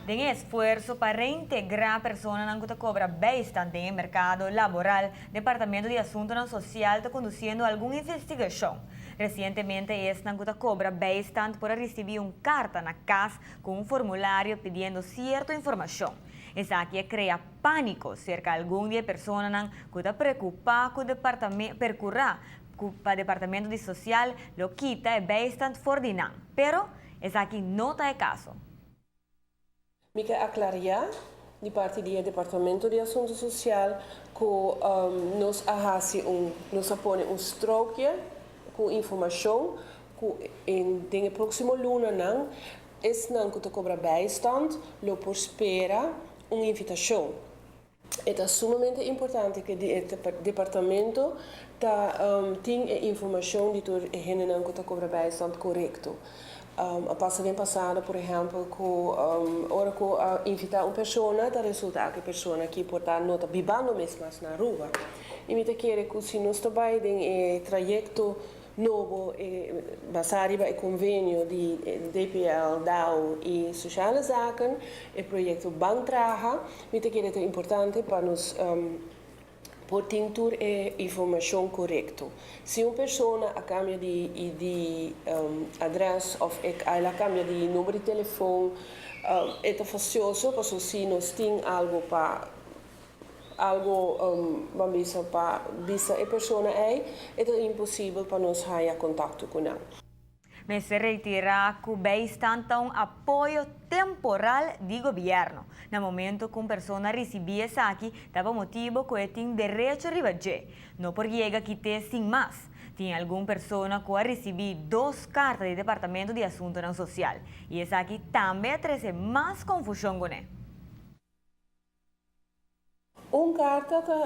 Den esfuerso pa reintegrá personanan ku ta kobra bijstand den e merkado laboral, Departamento di Asuntunan Sosial ta kondusiendo algun investigashon. Resientemente esnan ku ta kobra bijstand por a risibí un karta na kas ku un formulario pidiendo sierto informashon. Esaki a krea pániko serka algun di e personanan ku ta preokupá ku perkurá ku pa Departamento di Sosial lo kita e bijstand for di nan. Pero esaki no ta e kaso. Mi ke aklariá di parti di e Departamento di Asuntu Sosial ku nos a hasi un nos a pone un strookje ku informashon ku den e próksimo lunanan esnan ku ta kobra bijstand lo por spera un invitashon. E ta sumamente importante ku di e departamento ta tin e informashon di tur e hendenan ku ta kobra bijstand korekto. A pasa den pasado por ehèmpel ku ora ku a invitá un persona ta resultá ku e persona aki por ta no ta bibando mes mas na Aruba. I mi ta kere ku si nos ta bai den e trayekto nobo basá riba e konvenio di DPL, dao i Sociale Zaken, e proyekto Ban Traha, mi ta kere ta importante pa nos por tin tur e informashon korekto. Si un persona a kambia di di adrès òf el a kambia di number di telefon, e ta fasioso pasobra si nos tin algu pa algo ban bisa pa bisa e persona ei, e ta imposibel pa nos haya kontakto ku nan. Mester reiterá ku bijstand ta un apoyo temporal di gobièrnu. Na momento ku un persona risibí esaki ta pa motibu ku e tin derecho riba dje. No por yega kit'é sin mas. Tin algun persona ku a risibí dos karta di Departamento di Asuntunan Sosial i esaki tambe a trese mas konfushon kuné. Un karta ta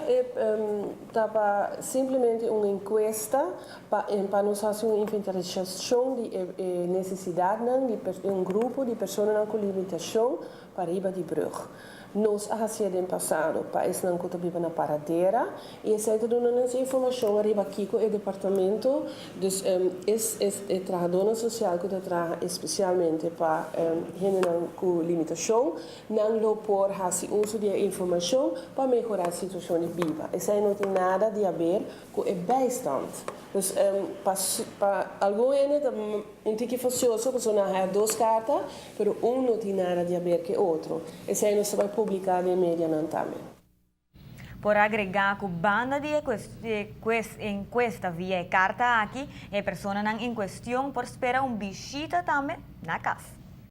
ta pa simplemente un enkuesta pa pa nos hasi un inventarisashon di e nesesidatnan di un grupo di personanan ku limitashon pa riba di brùg. Nos a hasié den pasado pa esnan ku ta biba na Paradera i esei ta duna nos informashon ariba kiko e departamento, dus e trahadónan sosial ku ta traha espesialmente pa hendenan ku limitashon, Nan lo por hasi uso di e informashon pa mehorá situashon di biba. Esei no tin nada di haber ku e bijstand. Dus pa pa algun hende ta un tiki fasioso pasobra nan haya dos karta, pero un no tin nada di haber ku e otro. Esei nos ta bai publiká den medianan tambe. Por agregá ku banda di e enkuesta via e karta aki, e personanan en kuestion por spera un bishita tambe na kas.